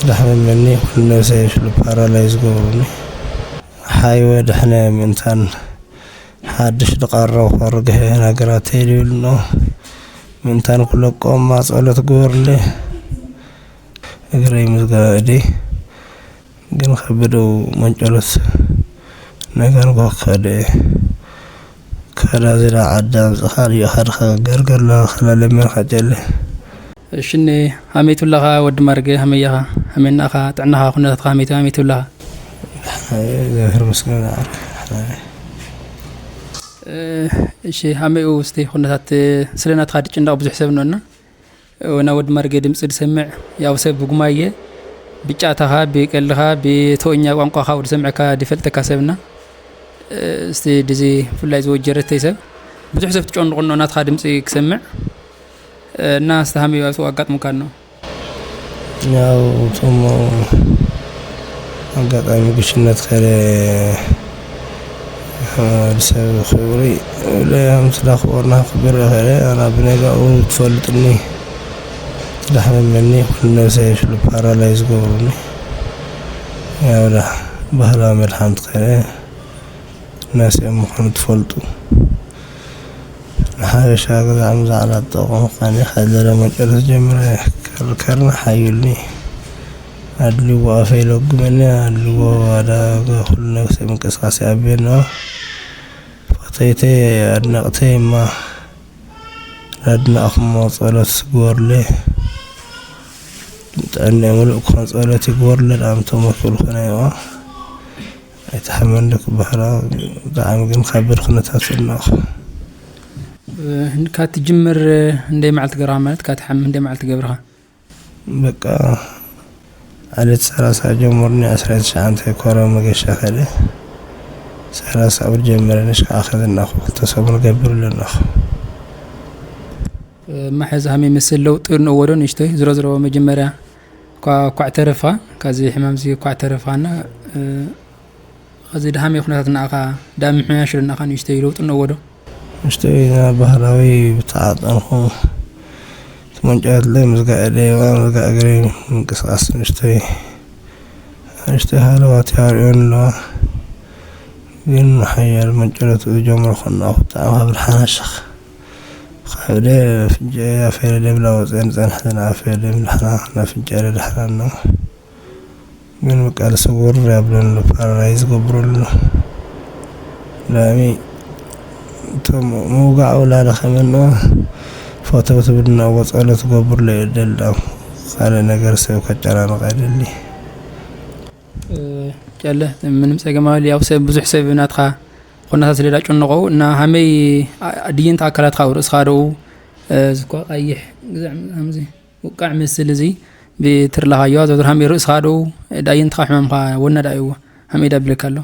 ዳሕመመኒ ኩሉ ነብሰይ ሽሉ ፓራላይዝ ገብሩኒ። ሓይወ ድሕነ ምእንታን ሓድሽ ድቃረው ፈርግሀ ነገራት የልዩልኖ። ምእንታን ኩለቆም ማጸሎት ግበርለ። እግረይ ምስጋ እደይ ግን ከብደው መንጨሎት ነገር ጓ ከደ። ከዳ ዝዳ ዓዳ ምጽኻ ሪእኻ ድኻ ገርገር ለኸላ ለመን ኸጨለ። እሽኔ፣ ሀሜቱላኻ ወዲ ማርገ፣ ሀመያኻ፣ ሀሜናኻ፣ ጥዕናኻ፣ ኩነታትካ ሀሜቱ፣ ሀሜቱላኻ። ዘፍር ምስጋና። እ፣ እሺ፣ ሀሜኡ እስቲ ኩነታት ስለ ናትኻ ድጭንዳቕ ብዙሕ ሰብ ነውና፣ ወና ወዲ ማርገ ድምፂ ድሰምዕ፣ ያው ሰብ ብጉማየ፣ ብጫታኻ፣ ብቀልኻ፣ ብተወኛ ቋንቋኻ ድሰምዕካ ድፈልጠካ ሰብና። እ፣ እስቲ ድዚ ፍላይ ዝወጀረተይ ሰብ፣ ብዙሕ ሰብ ትጨንቑኖ ናትኻ ድምፂ ክሰምዕ፣ እ፣ እና እስቲ ሀሜኡ ኣጋጥሙካ ነው? ያው እቶም ኣጋጣሚ ግሽነት ከለ፣ እ፣ ሰብ ክብሪ፣ ለ፣ ምስ ዳኽቦርና ክብር ከለ፣ ኣና ብነጋኡ ትፈልጥኒ፣ ትዳሕመመኒ፣ ኩሉ ነብሰይ ሽሉ ፓራላይዝ ገብሩኒ። ያው ዳ ባህላዊ መድሓኒት ከለ፣ ናስኦም ምዃኑ ትፈልጡ። ንሓበሻ ግዛዕ ምዛዕ ላጠቑም ኻኒ ኸለለ መጨረስ ጀምረ ከርከርና ሓዩልኒ። ኣድልዎ ኣፈይ ለጉመኒ፣ ኣድልዎ ዋዳ ኩሉ ነብሰ ምንቅስቃሴ ኣብየና። ፈተይተይ ኣድነቕተይ እማ ላድነቕኹሞ ጸሎት ስግበሩለይ። ጥዕና ምሉእ ክኾን ጸሎት ይግበሩለይ። ደኣም ተመክሩ ኾነ እማ ኣይትሓመንዶ ክበሃላ። ብጣዕሚ ግን ካብ ብርኽነታት ጽናኹ። እ፣ ካብ ትጅምር፣ እ፣ እንደይ መዓልቲ ገብርኻ ማለት ካብ ትሓምም እንደይ መዓልቲ ገብርኻ? በቃ ዓለት ሰላሳ ጀምርኒ ዓሰርተ ትሽዓተ ኮረ መገሻ ከደ ሰላሳ ብር ጀመረ ንሽካ ኣኸዘናኹ ክልተ ሰሙን ገብር ኣለናኹ። እ፣ ማሐዝ ሃመይ መስል ለውጢ ንእወዶ ንእሽቶይ ዝሮ ዝሮ መጀመርያ ኳ-፣ ኳዕ ተረፋ፣ ካዚ ሕማም ዚ ኳዕ ተረፋና፣ እ፣ ኸዚ ድሃመይ ኩነታት ንኣኻ ዳም ምሕያሽ ንኣኻ ንእሽቶይ ለውጢ ንእወዶ? ንእሽቶይ ናብ ባህላዊ ብተዓጠንኹ ትመንጨትለይ ምዝጋ እደይዋ ምዝጋ እግረይ ምንቅስቃስ ንእሽቶይ፣ ንእሽቶይ ሃለዋት ያርእዮን ኣለዋ። ግን ሓያል መንጨሎት ዝጀምሩ ከለኹ ብጣዕሚ ካብ ድሓና ሸኽ ካብ ደ ፍንጨ ኣፈረ ደብላ ወፀን ፀንሐ ዝናኣፈ ደም ድሓና ናፍንጨ ደድሓና ነው። ግን በቃ ስውር ያብለሉ ፓራላይዝ ገብረሉ። ላሚ እቶም ምውጋዕ ውላደ ከመኖ ፎቶ ትብልና ወፀሎ ትገብርሎ የደልዳም ካልእ ነገር ሰብ ከጨናንቕ ኣይደሊ። እ፣ ጨለ ምንም ጸገም ኣብሊ። ያው ሰብ፣ ብዙሕ ሰብ ናትኻ ኾናታት ስለ ዳጨነቐው እና ሃመይ ኣ-፣ ድይንት ኣካላትካ ኣብ ርእስኻ ደኡ፣ እ፣ ዝኳ ቀይሕ ግዛዕ ሃምዚ ውቃዕ መስል እዚ ብትርላኻዮ፣ ኣዞ ሃመይ ርእስኻ ደኡ ዳይንትኻ ሕማምኻ ወና ዳእይዎ ሃመይ ዳብለካ ኣሎ።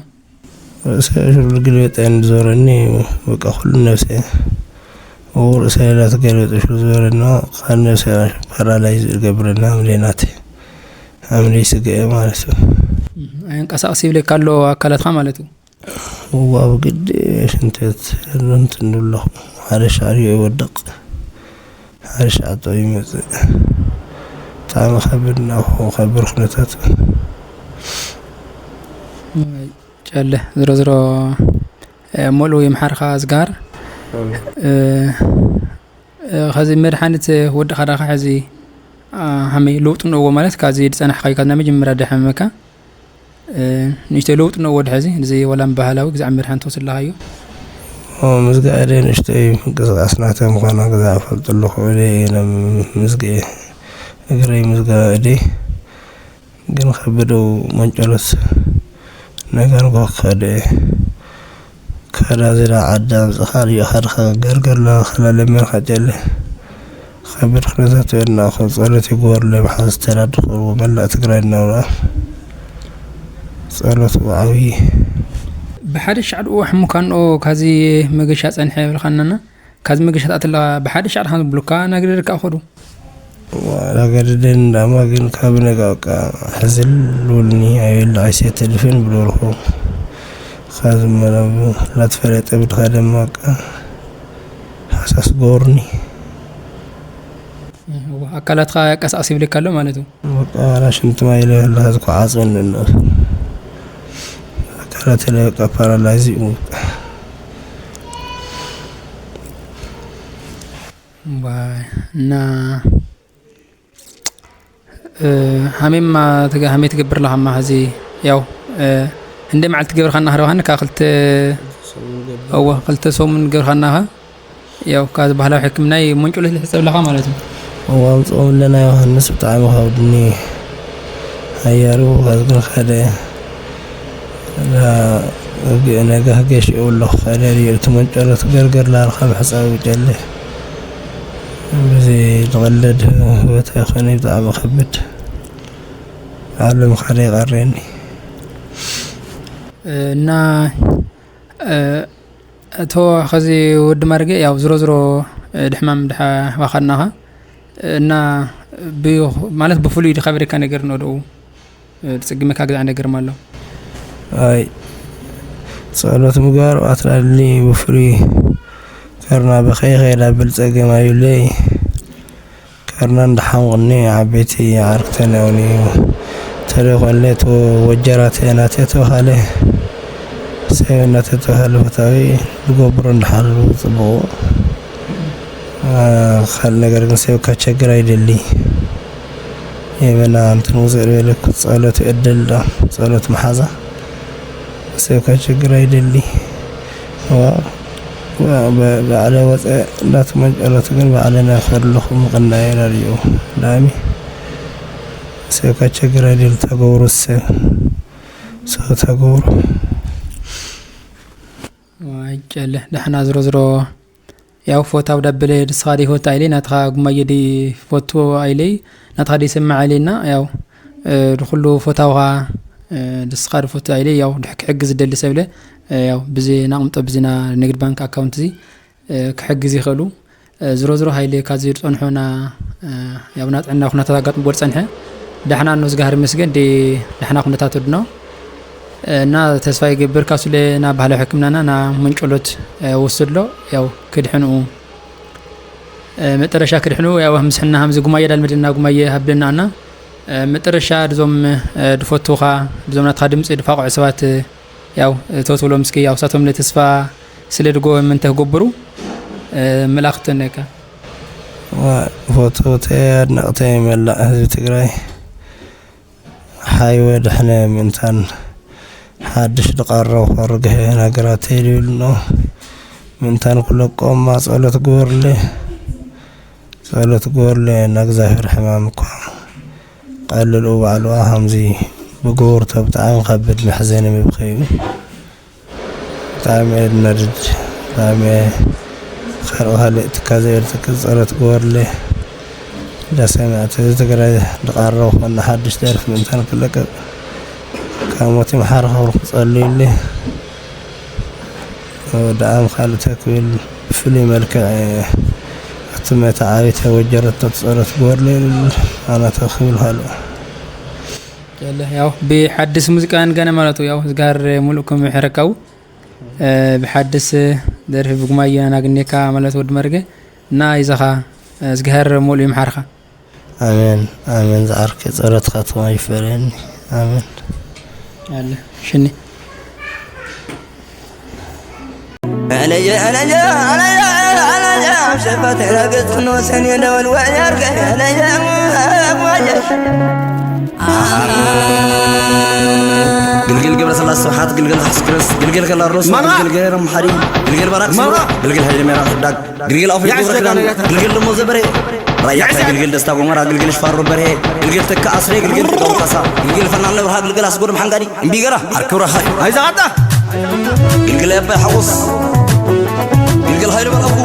ርእሰ ሽሉ ግልበጠ እንድዞረኒ በቃ ኩሉ ነብሰ ው ርእሰ ሌላ ተገልበጠ ሽሉ ዞረና ቃል ነብሰ ፓራላይዝ ዝገብረና ምሌናት ኣምለይ ስገአ ማለት እዩ። ኣየንቀሳቅስ ይብለካ ኣሎ ኣካላትካ ማለት እዩ። እዋ ብግዲ ሽንተት እንትን ኣለኹ። ሓደ ሻዕሪ ይወድቕ፣ ሓደ ሻዕጦ ይመጽእ። ብጣዕሚ ከብድ ናኹ፣ ከብድ ኩነታት። ጨለ ዝሮ ዝሮ፣ እ፣ ሞልኡ ይምሓርካ ዝጋር። ኣሜን። እ፣ እ፣ ኸዚ መድሓኒት ወዲ ኻዳኻ ሕዚ፣ ኣ፣ ሃመይ ለውጢ ንእዎ ማለት ካብዚ ዝጸናሕካዮ ካብ ናይ መጀመርያ ድሓመመካ፣ እ፣ ንእሽተይ ለውጢ ንእዎ ድሕዚ፣ እዚ ወላ ባህላዊ ግዛዕ መድሓኒት ትወስድ ኣለኻዮ? ኦ፣ ምስ ጋእደ ንእሽተይ ምንቅስቃስ ናተ ምዃና ግዛ እፈልጥ ኣለኹ። እደ እየ ናብ ምስግኤ፣ እግረይ ምስ ጋእደ ግን ከብደው መንጨሎት ነገር ጓ ከደ ከዳ ዝዳ ዓዳ ምጽኻ ሪእኻ ድኻ ገርገር ለኸላ ለመን ኻጨለ ከብድ ኩነታት ወድና ኸብ ጸሎት ይግበሩለይ። መሓዝ ተራድኹ መላእ ትግራይ እናውራ ጸሎት ዓብዪ። ብሓደ ሻዕ ድኡ ሕሙካንኦ ካዚ መገሻ ጸንሐ ይብልኻናና። ካዚ መገሻ ተኣትላ ብሓደ ሻዕ ድኻ ዝብሉካ ናግደድካ ኸዱ። ዋላ ገደደን እንዳማ ግን ካብ ነጋ በቃ ሕዝል ውልኒ ኣይብል ኣይሴ ተልፍን ብሎርኹ። ካዚ መረብ ላትፈለጠ ብድኻ ደማ በቃ ሓሳስ ጎርኒ። እህ፣ ዋ፣ ኣካላትካ ያቀሳቅስ ይብለካ ኣሎ ማለት እዩ። በቃ ራሽን ትማይ ይለላ ዝኮ ዓጽን ነው። አካላት ላይ በቃ ፓራላይዝ ይሁን። ዋይ፣ እና፣ እ፣ ሃሜማ ትገ-፣ ሃሜ ትገብር ለኻማ ኸዚ ያው፣ እ፣ እንደ መዓልቲ ገብርኻና ኸረባኻን ካብ ክልተ፣ እወ፣ ክልተ ሰሙን ገብርኻና ኸ ያው ካብ ባህላዊ ሕክምና መንጭሎ ልሕጸብ ለኻ ማለት እዩ። እዋም ጾም ኣለና ዮሃንስ ብጣዕሚ ከብድኒ። ሓያሉ ከዝግር ከደ። ዳ-፣ ነገ ገሽ የብሎ ከደ። እቲ መንጨሎ ትገርገር ላልካ ምሕጻብ ውጨለ። ብዚ ዝቐለድ ህይወት ኣይኮነ፣ ብጣዕሚ ከብድ። ዓለም ካደ ይቐሬኒ። እና፣ እ፣ እቶ ኸዚ ወዲ ማርገ ያው ዝሮ ዝሮ፣ እ፣ ድሕማም ድሓ ዋኻናኻ እና ብ-፣ ማለት ብፍሉይ ድኻ በደካ ነገር ነው ደው፣ እ፣ ድጽግመካ ግዛዕ ነገር ማሎ። ኣይ፣ ጸሎት ምግባር ኣትላሊ ብፍሉይ ከርና በኸይ ኸይዳ ብል ጸገም ኣዩለይ። ከርና እንዳሓምቕኒ ዓበይቲ ዓርክተን ያውኒ ተለኾለ ተወጀራተ ናተ ተባሃለ ሰብ ናተ ተባሃለ ፈታዊ ዝገብሮ እንዳሓሉ ጽቡቑ። አ፣ ካልእ ነገር ግን ሰብ ካቸግር ኣይደሊ። የመና እንትን ውፅእ ዝበለ ጸሎት ዕድል ዶ ጸሎት መሓዛ ሰብ ካቸግር ኣይደሊ። ዋ፣ ዋ፣ በ-፣ ባዕለ ወፀ እንዳትመንጨሎት ግን ባዕለ ናይ ከለኹ ምቕናየ ላልዩ ላሚ ሰብ ካቸግር ኣይደሊ። ተገብሩ ሰብ ሰብ ተገብሩ። ዋይ ጨለ፣ ደሕና ዝሮ ዝሮ ያው ፎታ ኣብ ዳበለ ድስኻ ዲ ፎቶ ኣይለይ፣ ናትኻ ጉማየ ዲ ፎቶ ኣይለይ፣ ናትኻ ዲ ሰማዕ ኣይለይና፣ ያው፣ እ፣ ድኩሉ ፎታውኻ፣ እ፣ ድስኻ ዲ ፎቶ ኣይለይ፣ ያው ድሕክ ሕጊ ዝደሊ ሰብለ፣ እ፣ ያው ብዚ ናቕምጦ ብዚና ንግድ ባንክ ኣካውንት እዚ፣ እ፣ ክሕግዝ ይኽእሉ። እ፣ ዝሮ ዝሮ ሃይለ ካዚ ዝጸንሖና፣ እ፣ ያው ናጥዕና ኩነታት ኣጋጥሞ ጎል ጸንሐ። ዳሕና ኖ ዝጋህር መስገን ዲ ዳሕና ኩነታት ወድኖ። እ፣ እና ተስፋ ይገብር ካሱለ ና ባህላዊ ሕክምናና ና መንጨሎት፣ እ፣ ወስድሎ ያው ክድሕንኡ፣ እ፣ መጠረሻ ክድሕንኡ ያው ምስሕና ሃምዚ ጉማየ ዳልመደና ጉማየ ሃብለና እና፣ እ፣ መጠረሻ ድዞም፣ እ፣ ድፈቱኻ ድዞም ናትኻ ድምፂ ድፋቑዕ ሰባት፣ እ፣ ያው፣ እ፣ ተትብሎም እስኪ ያው ሳቶም ለተስፋ ስለ ድጎ ምንተ ክገብሩ፣ እ፣ ምላኽ ተነካ። ዋ፣ ፈተውተይ ኣድነቕተይ መላእ ህዝቢ ትግራይ። ሓይወ ድሕነ ምእንታን ሓድሽ ድቐረው ኸርግሀ ነገራት የልብልኖ። ምእንታን ኩለቆማ ጸሎት ግበርለ፣ ጸሎት ግበርለ። ናእግዚኣብሔር ሕማም እኳ ቀልልኡ ባዕልዋ ከምዚ ብግቡርቶ ብጣዕሚ ከብድ መሕዘኒ መብከዩ። ብጣዕሚ እየ ዝነድድ፣ ብጣዕሚ እየ ካልእ ካልእ ትካዘ እየ ዝትክዝ። ጸሎት ግበርለይ። ደሰማዕቲ ትግራይ ዝቐረቡ ኮና ሓድሽ ደርፊ ምእንታን ክለቀቅ ካብ ሞት ይምሓር ክብሩ ክጸልዩለይ። ወዲ ኣም ካልእ ተክብል ብፍሉይ መልክዕ እቲ መታዓቢት ወጀረቶ ጸሎት ግበርለይ። ኣነ ተክብል ካልእ ያለ ያው ብሓድስ ሙዚቃ ንገነ ማለቱ ያው ዝጋር ሙሉእኩም ይሕረካው፣ እ፣ ብሓድስ ደርፊ ብጉማየ ናግኔካ ማለት ወዲ መርገ እና ይዘኻ፣ እ፣ ዝግሀር ሙሉእ ይምሓርካ። ኣሜን፣ ኣሜን። ዝዓርከ ጸሎትካ ተማይፈረኒ። ኣሜን። ያለ ሽኒ። ግልግል ገብረስላሴ ስብሓት፣ ግልገል ዘሕስክረስ፣ ግልገል ከላርኖስ፣ ማራ! ግልገል ገረም ሓዲ፣ ግልገል ባራክ ማራ! ግልገል ሃይለ ሜራ ሕዳግ፣ ግልገል ኣፍሪካ ያዕስ ገብረ ኪዳን፣ ደጋነጋታ። ግልገል ደሞ ዘበሬ፣ ራያ ያዕስ ግልገል ደስታ ጎመራ፣ ግልገል ሽፋሮ በርሄ፣ ግልገል ተካ ኣስሬ፣ ግልገል ፍቃው ካሳ፣ ግልገል ፈናን ለብርሃ፣ ግልገል ኣስጎዶ መሓንጋዲ፣ እምቢገራ፣ ዓርኪ ብራኻይ። ኣይዛቐጣ! ግልገል ኣባይ ሓጎስ፣ ግልገል ሃይለ በረኹ፣